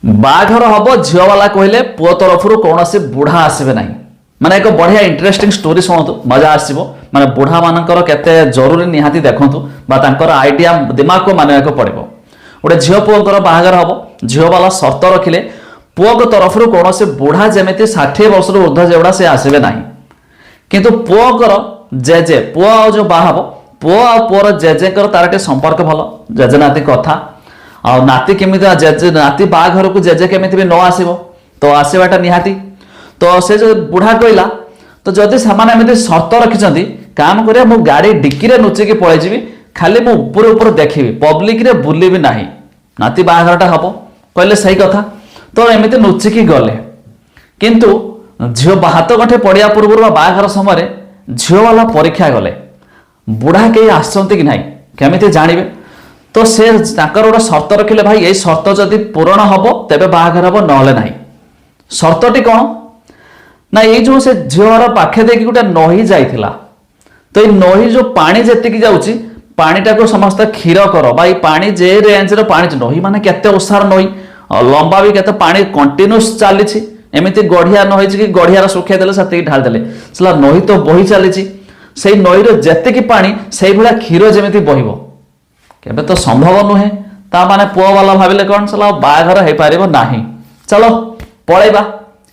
ବାହାଘର ହବ, ଝିଅବାଲା କହିଲେ ପୁଅ ତରଫରୁ କୌଣସି ବୁଢ଼ା ଆସିବେ ନାହିଁ। ମାନେ ଏକ ବଢ଼ିଆ ଇଣ୍ଟରେଷ୍ଟିଂ ଷ୍ଟୋରି ଶୁଣନ୍ତୁ, ମଜା ଆସିବ। ମାନେ ବୁଢ଼ାମାନଙ୍କର କେତେ ଜରୁରୀ ନିହାତି ଦେଖନ୍ତୁ ବା ତାଙ୍କର ଆଇଡିଆ ଦିମାଗକୁ ମାନିବାକୁ ପଡ଼ିବ। ଗୋଟେ ଝିଅ ପୁଅଙ୍କର ବାହାଘର ହବ, ଝିଅବାଲା ସର୍ତ୍ତ ରଖିଲେ ପୁଅଙ୍କ ତରଫରୁ କୌଣସି ବୁଢ଼ା, ଯେମିତି 60 ବର୍ଷରୁ ଉର୍ଦ୍ଧ୍ୱ ଯେଗୁଡ଼ା, ସେ ଆସିବେ ନାହିଁ। କିନ୍ତୁ ପୁଅଙ୍କର ଜେଜେ, ପୁଅ ଆଉ ଯୋଉ ବାହା ହବ, ପୁଅ ଆଉ ପୁଅର ଜେଜେଙ୍କର ତାର ଟିକେ ସମ୍ପର୍କ ଭଲ, ଜେଜେ ନାତି କଥା। ଆଉ ନାତି କେମିତି ଜେଜେ ନାତି ବାହାଘରକୁ ଜେଜେ କେମିତି ବି ନ ଆସିବ? ତ ଆସିବାଟା ନିହାତି। ତ ସେ ଯୋଉ ବୁଢ଼ା କହିଲା, ତ ଯଦି ସେମାନେ ଏମିତି ସର୍ତ୍ତ ରଖିଛନ୍ତି, କାମ କରିବା, ମୁଁ ଗାଡ଼ି ଡିକିରେ ଲୁଚିକି ପଳେଇଯିବି, ଖାଲି ମୁଁ ଉପରୁ ଉପରୁ ଦେଖିବି, ପବ୍ଲିକରେ ବୁଲିବି ନାହିଁ, ନାତି ବାହାଘରଟା ହବ। କହିଲେ ସେଇ କଥା। ତ ଏମିତି ଲୁଚିକି ଗଲେ। କିନ୍ତୁ ଝିଅ ହାତ ଗଣ୍ଠି ପଡ଼ିବା ପୂର୍ବରୁ ବା ବାହାଘର ସମୟରେ ଝିଅବାଲା ପରୀକ୍ଷା କଲେ, ବୁଢ଼ା କେହି ଆସିଛନ୍ତି କି ନାହିଁ। କେମିତି ଜାଣିବେ? ତ ସେ ତାଙ୍କର ଗୋଟେ ସର୍ତ୍ତ ରଖିଲେ, ଭାଇ, ଏଇ ସର୍ତ୍ତ ଯଦି ପୂରଣ ହବ ତେବେ ବାହାଘର ହବ, ନହେଲେ ନାହିଁ। ସର୍ତ୍ତଟି କ'ଣ ନା, ଏଇ ଯୋଉ ସେ ଝିଅ ଘର ପାଖେ ଦେଇକି ଗୋଟେ ନଈ ଯାଇଥିଲା, ତ ଏଇ ନଈ ଯୋଉ ପାଣି ଯେତିକି ଯାଉଛି, ପାଣିଟାକୁ ସମସ୍ତେ କ୍ଷୀର କର ବା ଏଇ ପାଣି ଯେ ରେଞ୍ଜର ପାଣି, ନଈ ମାନେ କେତେ ଓସାର ନଈ, ଲମ୍ବା ବି କେତେ, ପାଣି କଣ୍ଟିନ୍ୟୁସ୍ ଚାଲିଛି। ଏମିତି ଗଢିଆ ନ ହେଇଛି କି ଗଢିଆର ଶୁଖେଇ ଦେଲେ, ସେତିକି ଢାଳି ଦେଲେ ସେଲା। ନଈ ତ ବହି ଚାଲିଛି। ସେଇ ନଈର ଯେତିକି ପାଣି, ସେଇଭଳିଆ କ୍ଷୀର ଯେମିତି ବହିବ। କେବେ ତ ସମ୍ଭବ ନୁହେଁ। ତା ମାନେ ପୁଅ ବାଲା ଭାବିଲେ କ'ଣ, ଚାଲ, ଆଉ ବାହାଘର ହେଇପାରିବ ନାହିଁ, ଚାଲ ପଳେଇବା।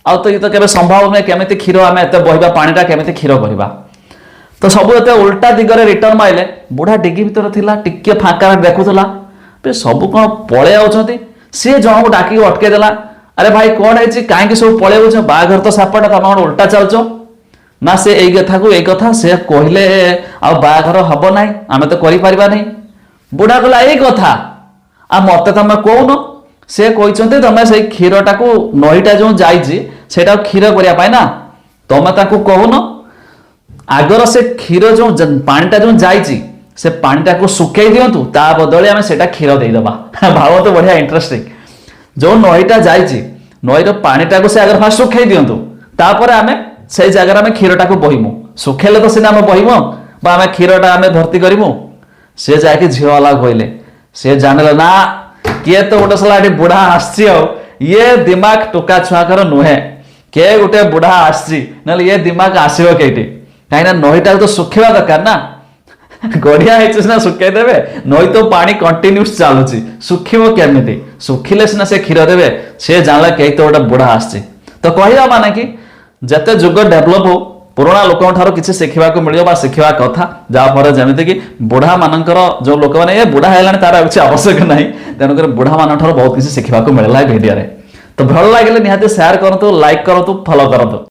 ଆଉ ତ ଇଏ ତ କେବେ ସମ୍ଭବ ନୁହେଁ, କେମିତି କ୍ଷୀର ଆମେ ଏତେ ବହିବା, ପାଣିଟା କେମିତି କ୍ଷୀର କରିବା? ତ ସବୁ ଏତେ ଉଲ୍ଟା ଦିଗରେ ରିଟର୍ନ ମାଇଲେ। ବୁଢା ଡିଗି ଭିତରେ ଥିଲା, ଟିକେ ଫାଙ୍କାରେ ଦେଖୁଥିଲା ବେ, ସବୁ କ'ଣ ପଳେଇ ଆଉଛନ୍ତି। ସିଏ ଜଣକୁ ଡାକିକି ଅଟକେଇ ଦେଲା। ଆରେ ଭାଇ, କ'ଣ ହେଇଛି? କାହିଁକି ସବୁ ପଳେଇ ଆଉଛ? ବାହାଘର ତ ସେପଟେ, ତମେ କ'ଣ ଉଲ୍ଟା ଚାଲୁଛ? ନା, ସେ ଏଇ କଥାକୁ ଏଇ କଥା ସେ କହିଲେ, ଆଉ ବାହାଘର ହବ ନାହିଁ, ଆମେ ତ କରିପାରିବା ନାହିଁ। ବୁଢା କହିଲା, ଏଇ କଥା ଆଉ ମତେ ତମେ କହୁନ? ସେ କହିଛନ୍ତି ତମେ ସେଇ କ୍ଷୀରଟାକୁ, ନଈଟା ଯୋଉ ଯାଇଛି, ସେଇଟାକୁ କ୍ଷୀର କରିବା ପାଇଁ ନା, ତମେ ତାକୁ କହୁନ, ଆଗର ସେ କ୍ଷୀର ଯୋଉ ପାଣିଟା ଯୋଉ ଯାଇଛି, ସେ ପାଣିଟାକୁ ଶୁଖେଇ ଦିଅନ୍ତୁ, ତା ବଦଳେ ଆମେ ସେଇଟା କ୍ଷୀର ଦେଇଦେବା। ଭାବ ତ, ବଢିଆ ଇଣ୍ଟରେଷ୍ଟିଂ। ଯୋଉ ନଈଟା ଯାଇଛି, ନଈର ପାଣିଟାକୁ ସେ ଆଗରେ ଫାଷ୍ଟ ଶୁଖେଇ ଦିଅନ୍ତୁ, ତାପରେ ଆମେ ସେଇ ଜାଗାରେ ଆମେ କ୍ଷୀରଟାକୁ ବହିମୁ। ଶୁଖେଇଲେ ତ ସିନା ଆମେ ବହିମୁ ବା ଆମେ କ୍ଷୀରଟା ଆମେ ଭର୍ତ୍ତି କରିମୁ। ସେ ଯାଇକି ଝିଅବାଲା କହିଲେ। ସେ ଜାଣିଲେ ନା, କିଏ ତ ଗୋଟେ ସଲା ଏଠି ବୁଢା ଆସିଛି, ଆଉ ଇଏ ଦିମାଗ ଟୋକା ଛୁଆଙ୍କର ନୁହେଁ। କିଏ ଗୋଟେ ବୁଢା ଆସିଛି, ନହେଲେ ଇଏ ଦିମାଗ ଆସିବ କେଇଠି? କାହିଁକି ନା ନଈଟାକୁ ତ ଶୁଖେଇବା ଦରକାର ନା। ଗଢିଆ ହେଇଛି ସିନା ଶୁଖେଇ ଦେବେ, ନଈ ତ ପାଣି କଣ୍ଟିନ୍ୟୁସ୍ ଚାଲୁଛି, ଶୁଖିବ କେମିତି? ଶୁଖିଲେ ସିନା ସେ କ୍ଷୀର ଦେବେ। ସେ ଜାଣିଲା କେହି ତ ଗୋଟେ ବୁଢା ଆସିଛି। ତ କହିବା ମାନେ କି ଯେତେ ଯୁଗ ଡେଭଲପ ହଉ, ପୁରୁଣା ଲୋକଙ୍କ ଠାରୁ କିଛି ଶିଖିବାକୁ ମିଳିବ ବା ଶିଖିବା କଥା। ଯାହାଫଳରେ ଯେମିତିକି ବୁଢା ମାନଙ୍କର ଯୋଉ ଲୋକମାନେ, ଏ ବୁଢା ହେଲାଣି, ତାର ଆଉ କିଛି ଆବଶ୍ୟକ ନାହିଁ। ତେଣୁକରି ବୁଢା ମାନଙ୍କ ଠାରୁ ବହୁତ କିଛି ଶିଖିବାକୁ ମିଳିଲା ଏ ଭିଡିଓରେ। ତ ଭଲ ଲାଗିଲେ ନିହାତି ସେୟାର କରନ୍ତୁ, ଲାଇକ୍ କରନ୍ତୁ, ଫଲୋ କରନ୍ତୁ।